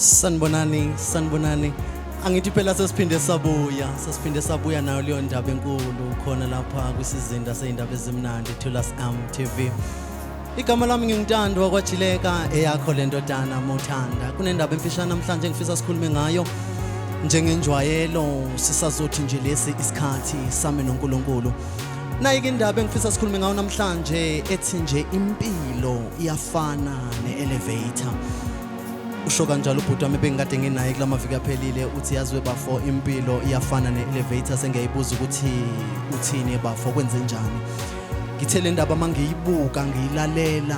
Sanibonani, sanibonani. Angithi phela sesiphinde sabuya, sesiphinde sabuya nayo leyo ndaba enkulu khona lapha kwisizinda seyindaba ezimnandi Thulas M TV. Igama lami nginguNtando wakwaJileka eyakho le ndodana Muthanda. Kunendaba emfishane namhlanje engifisa sikhulume ngayo. Njengenjwayelo sisazothi nje lesi isikhathi sami noNkulunkulu. Nayi-ke indaba engifisa sikhulume ngayo namhlanje ethi nje impilo iyafana ne-elevator. Usho kanjalo ubhuti wami ebengikade nginaye kula maviki aphelile uthi yazi bafo impilo iyafana ne-elevator sengiyayibuza ukuthi uthini bafo kwenze njani. Ngithe le ndaba mangiyibuka ngiyilalela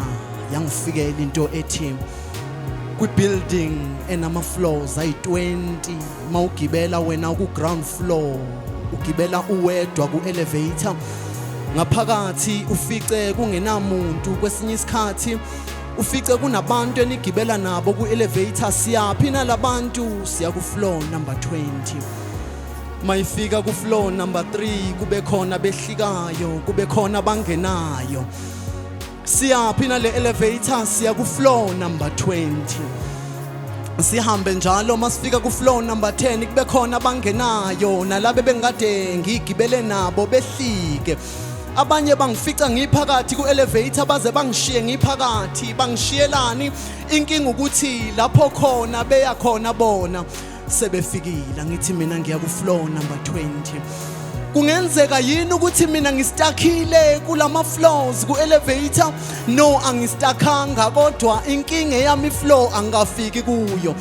yangifikela into ethi kwi-building enama-floors ayi-20 mawugibela wena ku-ground floor ugibela uwedwa ku-elevator ngaphakathi ufice kungenamuntu kwesinye isikhathi ufice kunabantu enigibela nabo ku-elevator siyaphi nalabantu siya ku-floor number 20 mayifika ku-floor number 3 kube khona behlikayo kube khona bangenayo siyaphi nale elevator siya ku-floor number 20 sihambe njalo masifika ku-floor number 10 kube khona abangenayo nalabe bengikade ngigibele nabo behlike abanye bangifica ngiphakathi ku-elevator baze bangishiye ngiphakathi bangishiyelani inkinga ukuthi lapho khona beya khona bona sebefikile ngithi mina ngiya ku-floor number 20 kungenzeka yini ukuthi mina ngistakhile kulama floors ku-elevator no angistakhanga kodwa inkinga eyami floor angikafiki kuyo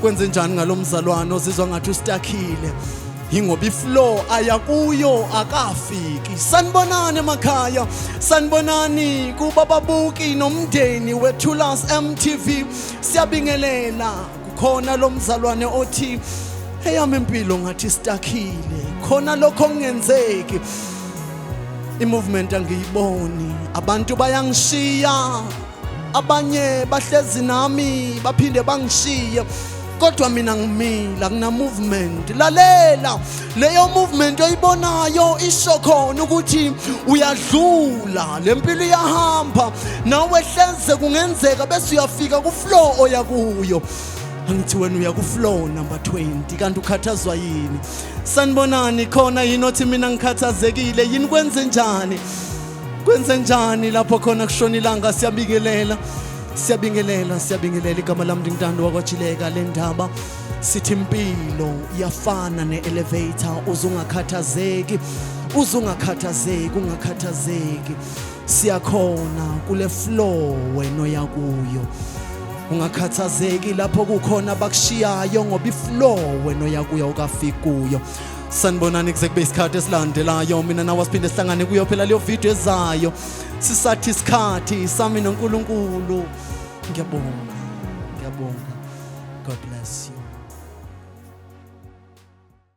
kwenze njani ngalo mzalwane ozizwa ngathi usitakhile yingoba ifloor aya kuyo akafiki sanibonani emakhaya sanibonani kuba babuki nomndeni wethulas MTV siyabingelela kukhona lo mzalwane othi eyami impilo ngathi sitakhile khona lokho kungenzeki i-movement angiyiboni abantu bayangishiya abanye bahlezi nami baphinde bangishiye kodwa mina ngimile akuna movement lalela leyo movement oyibonayo isho khona ukuthi uyadlula lempilo iyahamba nawe hleze kungenzeka bese uyafika ku floor oya kuyo angithi wena uya ku floor number 20 kanti ukhathazwa yini sanibonani khona yini othi mina ngikhathazekile yini kwenze njani kwenze njani lapho khona kushona ilanga siyabingelela siyabingelela siyabingelela igama lami ndingintando wakwajileka le ndaba sithi impilo iyafana ne-elevator uze ungakhathazeki uze ungakhathazeki ungakhathazeki siyakhona kule floor wena oya kuyo ungakhathazeki lapho kukhona bakushiyayo ngoba ifloor wena oya kuyo ukafiki kuyo sanibonani kuze kube isikhathi esilandelayo mina nawe siphinde sihlangane kuyo phela leyo video ezayo sisathi isikhathi sami noNkulunkulu ngiyabonga ngiyabonga God bless you.